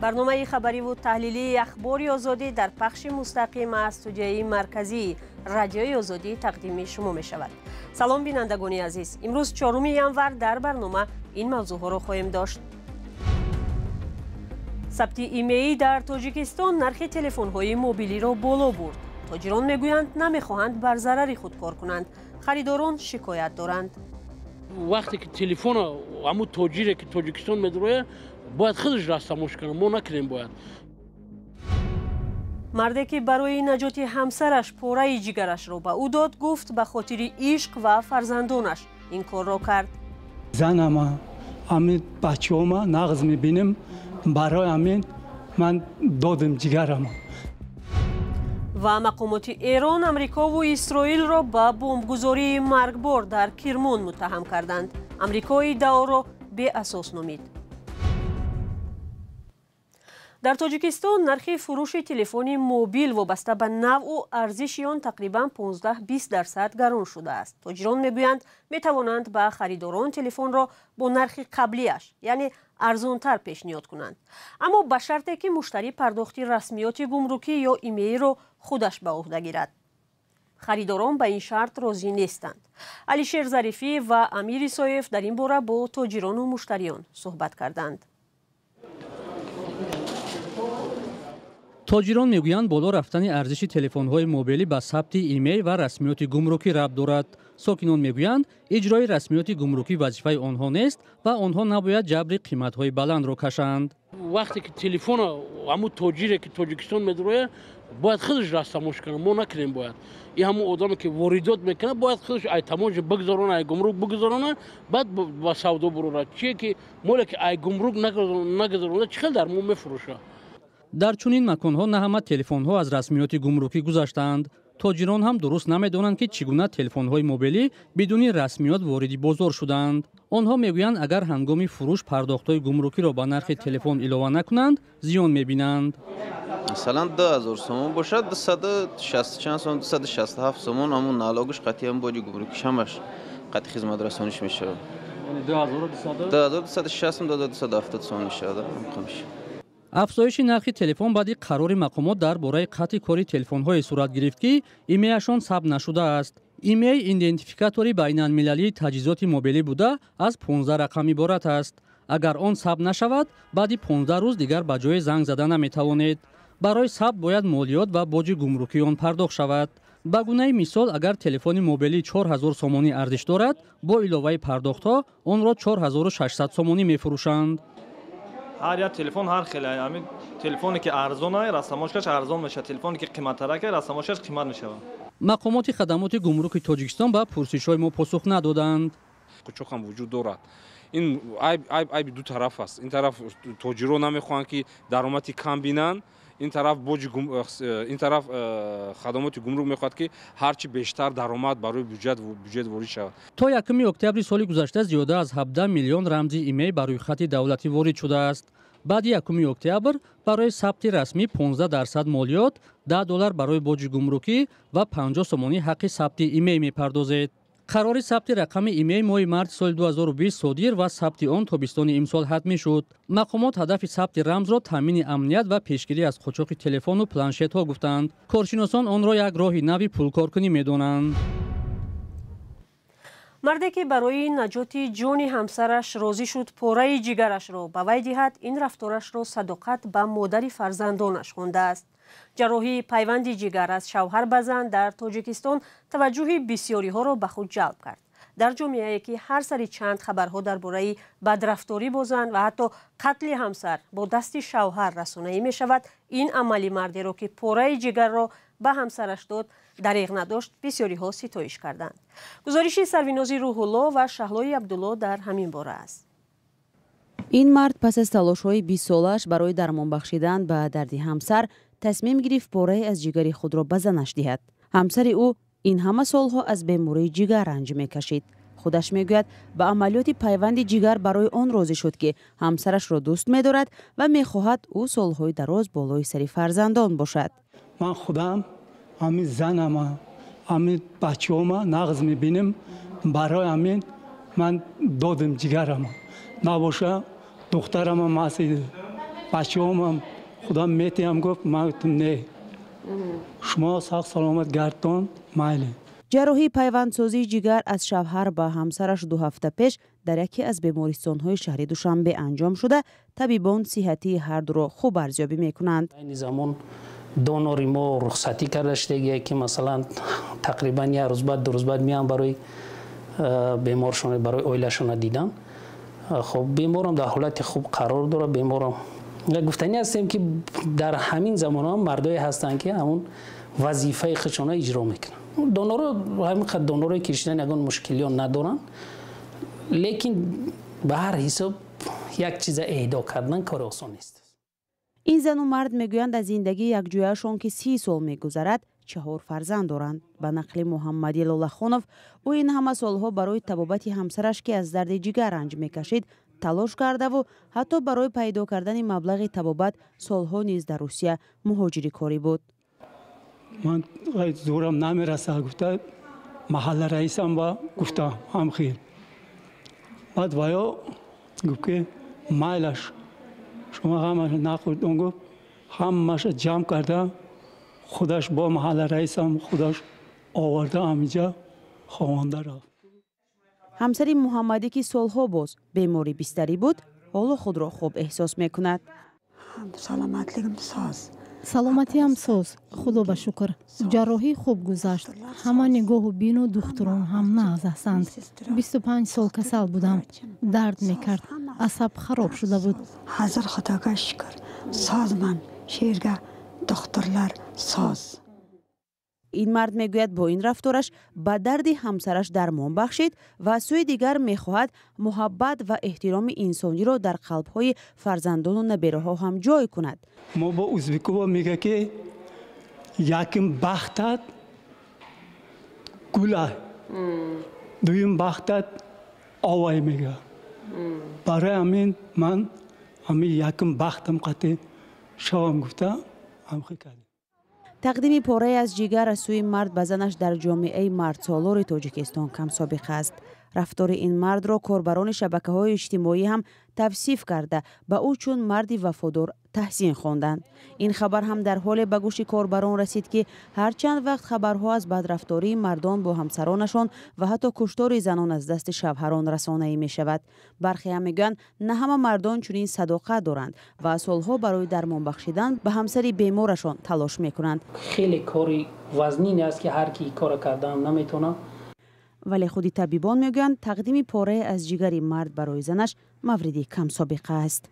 Барномаи хабариву таҳлилии Ахбори Озодӣ дар пахши мустақим аз студияи марказии Радиои Озодӣ тақдими шумо мешавад. Салом, бинандагони азиз. Имрӯз 4 январ дар барнома ин мавзӯъҳоро хоҳем дошт. Сабти имеӣ дар Тоҷикистон нархи телефонҳои мобилиро боло бурд. Тоҷирон мегӯянд, намехоҳанд бар зарари худ кор кунанд. Харидорон шикоят доранд. Вақте ки телефона ҳамун тоҷире ки Тоҷикистон медурояд, бояд худаш растамош кунад, мо накунем бояд. Марде ки барои наҷоти ҳамсараш пораи ҷигарашро ба ӯ дод, гуфт ба хотири ишқ ва фарзандонаш ин корро кард. Занама, ҳамин бачаҳома нағз мебинем, барои ҳамин ман додем ҷигарама. Ва мақомоти Эрон Амрикову Исроилро ба бомбгузории маргбор дар Кирмон муттаҳам карданд. Амрико иддаоро беасос номид. Дар Тоҷикистон нархи фурӯши телефони мобил вобаста ба навъу арзиши он тақрибан 15-20% гарон шудааст. Тоҷирон мегӯянд, метавонанд ба харидорон телефонро бо нархи қаблиаш, яъне арзонтар пешниҳод кунанд. Аммо ба шарте ки муштарӣ пардохти расмиёти гумрукӣ ё имеиро худаш ба уҳда гирад. Харидорон ба ин шарт розӣ нестанд. Алишер Зарифӣ ва Амир Исоев дар ин бора бо тоҷирону муштариён суҳбат карданд. Тоҷирон мегӯянд, боло рафтани арзиши телефонҳои мобилӣ ба сабти имей ва расмиёти гумрукӣ рабт дорад. Сокинон мегӯянд, иҷрои расмиёти гумрукӣ вазифаи онҳо нест ва онҳо набояд ҷабри қиматҳои баландро кашанд. Вақте ки телефона ҳамун тоҷире ки Тоҷикистон медурояд, бояд худаш растамош кунад, мо накунем бояд. И ҳамун одаме ки воридот мекунад, бояд худаш ай тамоша бигзаронад, ай гумрук бигзаронад, баъд ба савдо бурорад. Чие ки моле ки ай гумрук нагузаронад, чӣ хел дар мо мефурӯшад? Дар чунин маконҳо на ҳама телефонҳо аз расмиёти гумрукӣ гузаштаанд. Тоҷирон ҳам дуруст намедонанд, ки чӣ гуна телефонҳои мобилӣ бидуни расмиёт вориди бозор шудаанд. Онҳо мегӯянд, агар ҳангоми фурӯш пардохтҳои гумрукиро ба нархи телефон илова накунанд, зиён мебинанд. Масалан, 2000 сомон бошад, 260 чанд сомон, 267 сомон ҳамун налогаш қатъиян боҷи гумрукиш ҳамаш қатъи хизматрасониш мешавад. 2260, 2270 сомон мешавад. Афзоиши нархи телефон баъди қарори мақомот дар бораи қатъи кори телефонҳое сурат гирифт, ки имеяшон сабт нашудааст. Имей идентификатори байналмилалии таҷҳизоти мобилӣ буда, аз 15 рақам иборат аст. Агар он сабт нашавад, баъди 15 рӯз дигар ба ҷои занг зада наметавонед. Барои сабт бояд молиёт ва боҷи гумрукии он пардохт шавад. Ба гунаи мисол, агар телефони мобилӣ 4000 сомонӣ арзиш дорад, бо иловаи пардохтҳо онро 4600 сомонӣ мефурӯшанд. Ҳар як телефон ҳар хел. Ҳамин телефоне ки арзон ай, растамошкаш арзон мешавад, телефоне ки қиматтарак ай, растамошкаш қимат мешавад. Мақомоти хадамоти гумруки Тоҷикистон ба пурсишҳои мо посух надоданд. Қучоқ ҳам вуҷуд дорад. Ин айби ду тараф аст. Ин тараф тоҷиро намехоҳанд, ки даромади кам бинанд, ин тараф боҷи ин тараф хадамоти гумрук мехоҳад, ки ҳарчи бештар даромад барои бюҷет ворид шавад. То 1 октябри соли гузашта зиёда аз 17 миллион рамзи имей ба рӯйхати давлатӣ ворид шудааст. Баъди 1 октябр барои сабти расмӣ 15% молиёт, 10 доллар барои боҷи гумрукӣ ва 50 сомонӣ ҳаққи сабти имей мепардозед. Қарори сабти рақами имей моҳи марти соли 2020 содир ва сабти он тобистони имсол ҳатмӣ шуд. Мақомот ҳадафи сабти рамзро таъмини амният ва пешгирӣ аз қочоқи телефону планшетҳо гуфтанд. Коршиносон онро як роҳи нави пулкоркунӣ медонанд. Марде ки барои наҷоти ҷони ҳамсараш розӣ шуд пораи ҷигарашро ба вай диҳад, ин рафторашро садоқат ба модари фарзандонаш хондааст. Ҷарроҳии пайванди ҷигар аз шавҳар ба зан дар Тоҷикистон таваҷҷӯҳи бисёриҳоро ба худ ҷалб кард. Дар ҷомеае ки ҳар сари чанд хабарҳо дар бораи бадрафторӣ бо зан ва ҳатто қатли ҳамсар бо дасти шавҳар расонаӣ мешавад, ин амали мардеро, ки пораи ҷигарро ба ҳамсараш дод, дареғ надошт, бисёриҳо ситоиш карданд. Гузориши Сарвинози Рӯҳулло ва Шаҳлои Абдулло дар ҳамин бора аст. Ин мард пас аз талошҳои 20солааш барои дармон бахшидан ба дарди ҳамсар тасмим гирифт порае аз ҷигари худро ба занаш диҳад. Ҳамсари ӯ ин ҳама солҳо аз бемории ҷигар ранҷ мекашид. Худаш мегӯяд, ба амалиёти пайванди ҷигар барои он розӣ шуд, ки ҳамсарашро дӯст медорад ва мехоҳад ӯ солҳои дароз болои сари фарзандон бошад. Ман худам ҳамин занама, ҳамин бачаҳома нағз мебинем, барои ҳамин ман додем ҷигарама. Набоша духтарама маси Бачаҳомам худо метиҳам гуфт, ман гуфтам не, шумо сақ саломат гардон, майли. Ҷарроҳии пайвандсозии ҷигар аз шавҳар ба ҳамсараш 2 ҳафта пеш дар яке аз бемористонҳои шаҳри Душанбе анҷом шуда, табибон сиҳатии ҳар дуро хуб арзёбӣ мекунанд. Айни замон донори мо рухсатӣ карда шудагие, ки масалан тақрибан як рӯз баъд, 2 рӯз баъд меянд барои беморшон, барои оилашона дидан. Хоб, беморам дар ҳолати хуб қарор дорад. Беморам гуфтанӣ ҳастем, ки дар ҳамин замонҳо мардое ҳастанд, ки ҳамун вазифаи худшонро иҷро мекунанд. Доноро ҳамин қадр донорое ки шидан ягон мушкилиён надоранд, лекин ба ҳар ҳисоб як чиза эҳдо кардан кори осон нест. Ин зану мард мегӯянд, аз зиндагии якҷояшон, ки 30 сол мегузарад, 4 фарзанд доранд. Ба нақли Муҳаммади Лолахонов, ӯ ин ҳама солҳо барои табобати ҳамсараш, ки аз дарди ҷигар ранҷ мекашид, талош кардаву ҳатто барои пайдо кардани маблағи табобат солҳо низ дар Русия муҳоҷири корӣ буд. Ман зӯрам намерасад, гуфта маҳалла раисам ба гуфтам ҳам хел. Баъд ваё гуфт, ки майлаш, шумо ҳамаша нахӯрдон, гуфт, ҳамаша ҷамъ карда худаш бо маҳалла раисам худаш оварда ҳаминҷа ховонда рафт. Ҳамсари Муҳаммадӣ, ки солҳо боз бемори бистарӣ буд, ҳоло худро хуб эҳсос мекунад. Саломатлигим соз. Саломатиам соз, худо ба шукр. Ҷарроҳӣ хуб гузашт. Ҳама нигоҳу бину духтурон ҳам нағз ҳастанд. 25 сол касал будам, дард мекард, асаб хароб шуда буд. Ҳозир худога шукр, созман, шерга духтурлар соз. Ин мард мегӯяд, бо ин рафтораш ба дарди ҳамсараш дармон бахшид ва аз сӯи дигар мехоҳад муҳаббат ва эҳтироми инсониро дар қалбҳои фарзандону набераҳо ҳам ҷой кунад. Мо бо узбекова мега, ки яким бахтат гула, дуюм бахтат овай мега. Барои ҳамин ман ҳамин яким бахтам қатъи шавам гуфта ҳамхел кардем. Тақдими порае аз ҷигар аз сӯи мард ба занаш дар ҷомеаи мардсолори Тоҷикистон камсобиқа аст. Рафтори ин мардро корбарони шабакаҳои иҷтимоӣ ҳам тавсиф карда, ба ӯ чун марди вафодор таҳсин хонданд. Ин хабар ҳам дар ҳоле ба гӯши корбарон расид, ки ҳар чанд вақт хабарҳо аз бадрафтории мардон бо ҳамсаронашон ва ҳатто куштори занон аз дасти шавҳарон расонаӣ мешавад. Бархе ҳам мегӯянд, на ҳама мардон чунин садоқат доранд ва солҳо барои дармон бахшидан ба ҳамсари беморашон талош мекунанд. Хеле кори вазнин аст, ки ҳар ки кора кардаам наметавонад. Вале худи табибон мегӯянд, тақдими порае аз ҷигари мард барои занаш мавриди камсобиқа аст.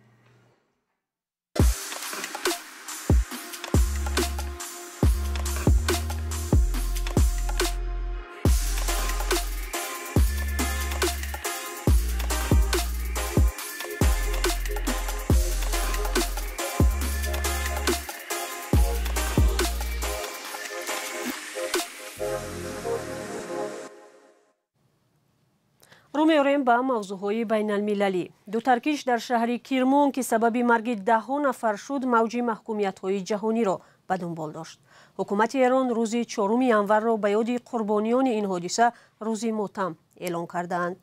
Рӯ меорем ба мавзӯъҳои байналмилалӣ. Ду таркиш дар шаҳри Кирмон, ки сабаби марги даҳҳо нафар шуд, мавҷи маҳкумиятҳои ҷаҳониро ба дунбол дошт. Ҳукумати Эрон рӯзи 4 январро ба ёди қурбониёни ин ҳодиса рӯзи мотам эълон кардаанд.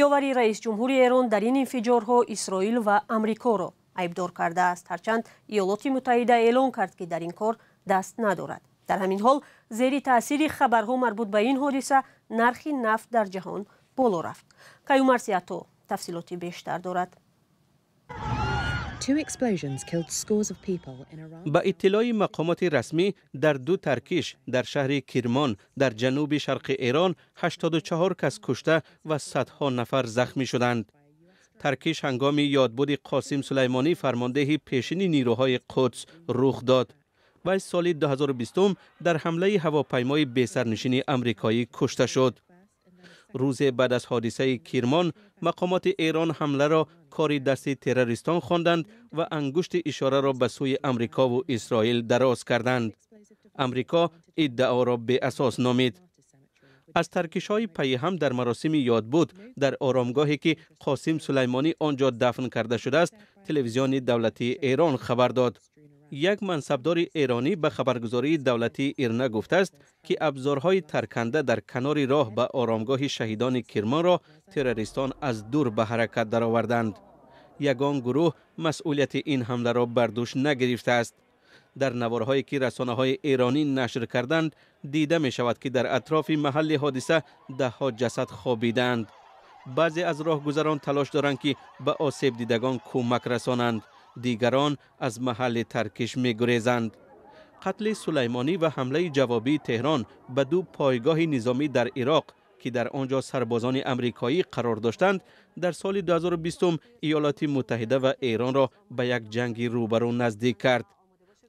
Ёвари раисҷумҳури Эрон дар ин инфиҷорҳо Исроил ва Амрикоро айбдор кардааст, ҳарчанд Иёлоти Муттаҳида эълон кард, ки дар ин кор даст надорад. Дар ҳамин ҳол, зери таъсири хабарҳо марбут ба ин ҳодиса нархи нафт дар ҷаҳон боло рафт. Каюмарс Ято тафсилоти бештар дорад. Ба иттилои мақомоти расмӣ, дар ду таркиш дар шаҳри Кирмон дар ҷануби шарқи Эрон 84 кас кушта ва садҳо нафар захмӣ шуданд. Таркиш ҳангоми ёдбуди Қосим Сулаймонӣ, фармондеҳи пешини нирӯҳои Қудс, рух дод. Вай соли 2020 дар ҳамлаи ҳавопаймои бесарнишини амрикоӣ кушта шуд. Рӯзе баъд аз ҳодисаи Кирмон, мақомоти Эрон ҳамларо кори дасти террористон хонданд ва ангушти ишораро ба сӯи Амрикову Исроил дароз карданд. Амрико иддаоро беасос номид. Аз таркишҳои пайҳам дар маросими ёдбуд дар оромгоҳе, ки Қосим Сулаймонӣ он ҷо дафн карда шудааст, телевизиони давлатии Эрон хабар дод. Як мансабдори эронӣ ба хабаргузории давлатии Ирна гуфтааст, ки абзорҳои тарканда дар канори роҳ ба оромгоҳи шаҳидони Кирмонро террористон аз дур ба ҳаракат дароварданд. Ягон гурӯҳ масъулияти ин ҳамларо бар дӯш нагирифтааст. Дар наворҳое ки расонаҳои эронӣ нашр карданд, дида мешавад ки дар атрофи маҳалли ҳодиса даҳҳо ҷасад хобидаанд. Баъзе аз роҳгузарон талош доранд ки ба осебдидагон кӯмак расонанд, дигарон аз маҳалли таркиш мегурезанд. Қатли Сулаймонӣ ва ҳамлаи ҷавобии Теҳрон ба ду пойгоҳи низомӣ дар Ироқ, ки дар он ҷо сарбозони амрикоӣ қарор доштанд, дар соли 2020 Иёлоти Муттаҳида ва Эронро ба як ҷанги рӯбарӯ наздик кард.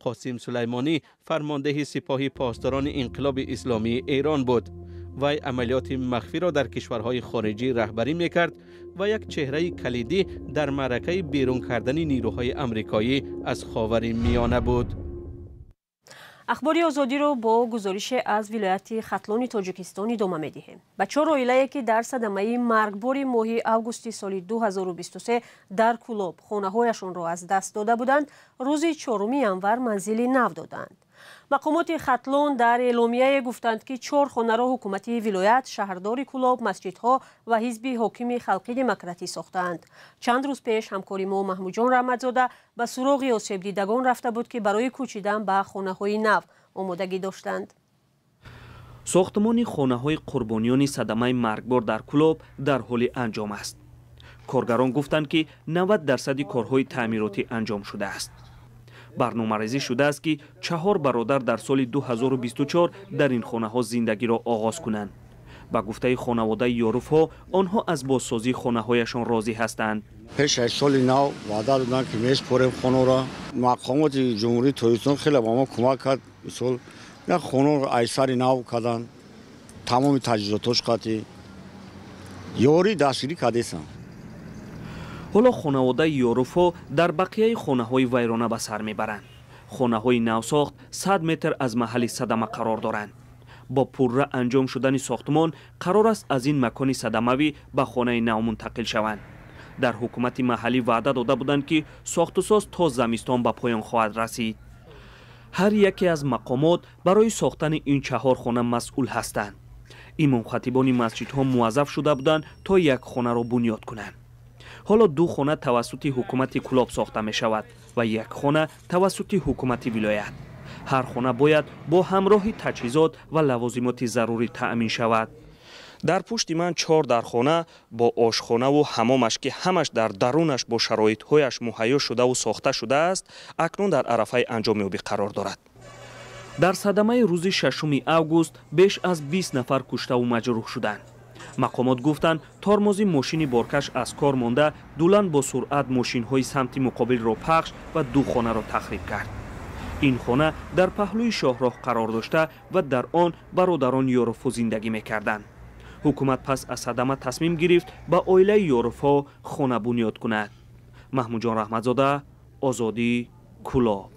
Қосим Сулаймонӣ фармондеҳи Сипоҳи Посдорони Инқилоби Исломии Эрон буд. Вай амалиёти махфиро дар кишварҳои хориҷӣ раҳбарӣ мекард ва як чеҳраи калидӣ дар маъракаи берун кардани нерӯҳои амрикоӣ аз Ховари Миёна буд. Ахбори Озодиро бо гузорише аз вилояти Хатлони Тоҷикистон идома медиҳем. Ба чор оилае ки дар садамаи маргбори моҳи августи соли 2023 дар Кӯлоб хонаҳояшонро аз даст дода буданд, рӯзи 4 январ манзили нав доданд. Мақомоти Хатлон дар эъломияе гуфтанд, ки чор хонаро ҳукумати вилоят, шаҳрдори Кӯлоб, масҷидҳо ва ҳизби ҳокими халқи демократӣ сохтаанд. Чанд рӯз пеш ҳамкори мо Маҳмудҷон Раҳматзода ба суроғи осебдидагон рафта буд, ки барои кӯчидан ба хонаҳои нав омодагӣ доштанд. Сохтмони хонаҳои қурбониёни садамаи маргбор дар Кӯлоб дар ҳоли анҷом аст. Коргарон гуфтанд, ки 90% корҳои таъмиротӣ анҷом шудааст. Барномарезӣ шудааст, ки чаҳор бародар дар соли 2024 дар ин хонаҳо зиндагиро оғоз кунанд. Ба гуфтаи хонаводаи Ёруфҳо, онҳо аз бозсозии хонаҳояшон розӣ ҳастанд. Пеш аз соли нав ваъда доданд, ки месупорем хонаро. Мақомоти Ҷумҳурии Тоҷикистон хеле ба мо кӯмак кард. Мисол, як хонаро аз сари нав карданд, тамоми таҷҳизотош қатъӣ, ёрӣ дастгирӣ кардесанд. Ҳоло хонаводаи Ёруфҳо дар бақияи хонаҳои вайрона ба сар мебаранд. Хонаҳои навсохт 100 метр аз маҳалли садама қарор доранд. Бо пурра анҷом шудани сохтмон қарор аст аз ин макони садамавӣ ба хонаи нав мунтақил шаванд. Дар ҳукумати маҳаллӣ ваъда дода буданд, ки сохтусоз то замистон ба поён хоҳад расид. Ҳар яке аз мақомот барои сохтани ин чаҳор хона масъул ҳастанд. Имомхатибони масҷидҳо муваззаф шуда буданд, то як хонаро бунёд кунанд. Ҳоло ду хона тавассути ҳукумати Кӯлоб сохта мешавад ва як хона тавассути ҳукумати вилоят. Ҳар хона бояд бо ҳамроҳи таҷҳизот ва лавозимоти зарурӣ таъмин шавад. Дар пушти ман чор дархона бо ошхонаву ҳамомаш, ки ҳамаш дар дарунаш бо шароитҳояш муҳайё шудаву сохта шудааст, акнун дар арафаи анҷомёбӣ қарор дорад. Дар садамаи рӯзи 6 август беш аз 20 нафар куштаву маҷрӯҳ шуданд. Мақомот гуфтанд, тормози мошини боркаш аз кор монда, дулан бо суръат мошинҳои самти муқобилро пахш ва ду хонаро тахриб кард. Ин хона дар паҳлӯи шоҳроҳ қарор дошта ва дар он бародарон Ёруфҳо зиндагӣ мекарданд. Ҳукумат пас аз садама тасмим гирифт ба оилаи Ёруфҳо хона бунёд кунад. Маҳмудҷон Раҳматзода, Озодӣ, Кӯлоб.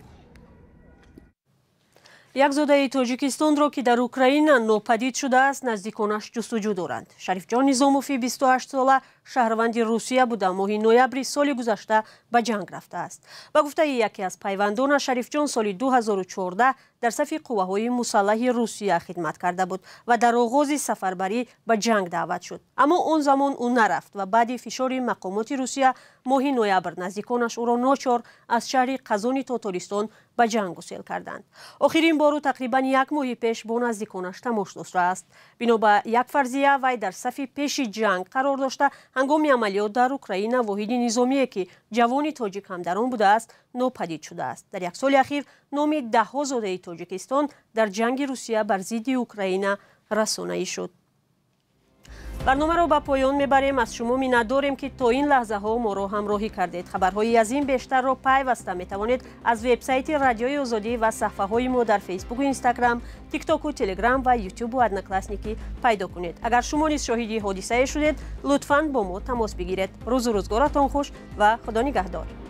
Як зодаи Тоҷикистонро, ки дар Украина нопадид шудааст, наздиконаш ҷустуҷӯ доранд. Шарифҷон Низомови 28-сола шаҳрванди Русия буда, моҳи ноябри соли гузашта ба ҷанг рафтааст. Ба гуфтаи яке аз пайвандона, Шарифҷон соли 2014 дар сафи қувваҳои мусаллаҳи Русия хидмат карда буд ва дар оғози сафарбарӣ ба ҷанг даъват шуд. Аммо он замон ӯ нарафт ва баъди фишори мақомоти Русия моҳи ноябр наздиконаш ӯро ночор аз шаҳри Қазони Тотористон ба ҷанг гусел карданд. Охирин бор ӯ тақрибан як моҳи пеш бо наздиконаш тамос доштааст. Бино ба як фарзия, вай дар сафи пеши ҷанг қарор дошта, ҳангоми амалиёт дар Украина воҳиди низомие, ки ҷавони тоҷик ҳам дар он будааст, нопадид шудааст. Дар як соли ахир номи даҳҳо зодаи Тоҷикистон дар ҷанги Русия бар зидди Украина расонаӣ шуд. Барномаро ба поён мебарем. Аз шумо миннатдорем, ки то ин лаҳзаҳо моро ҳамроҳӣ кардед. Хабарҳои аз ин бештарро пайваста метавонед аз вебсайти Радиои Озодӣ ва саҳфаҳои мо дар Фейсбуку, Инстаграм, Тиктоку, Телеграм ва Ютубу Одноклассники пайдо кунед. Агар шумо низ шоҳиди ҳодисае шудед, лутфан бо мо тамос бигиред. Рӯзу рӯзгоратон хуш ва Худо нигаҳдор.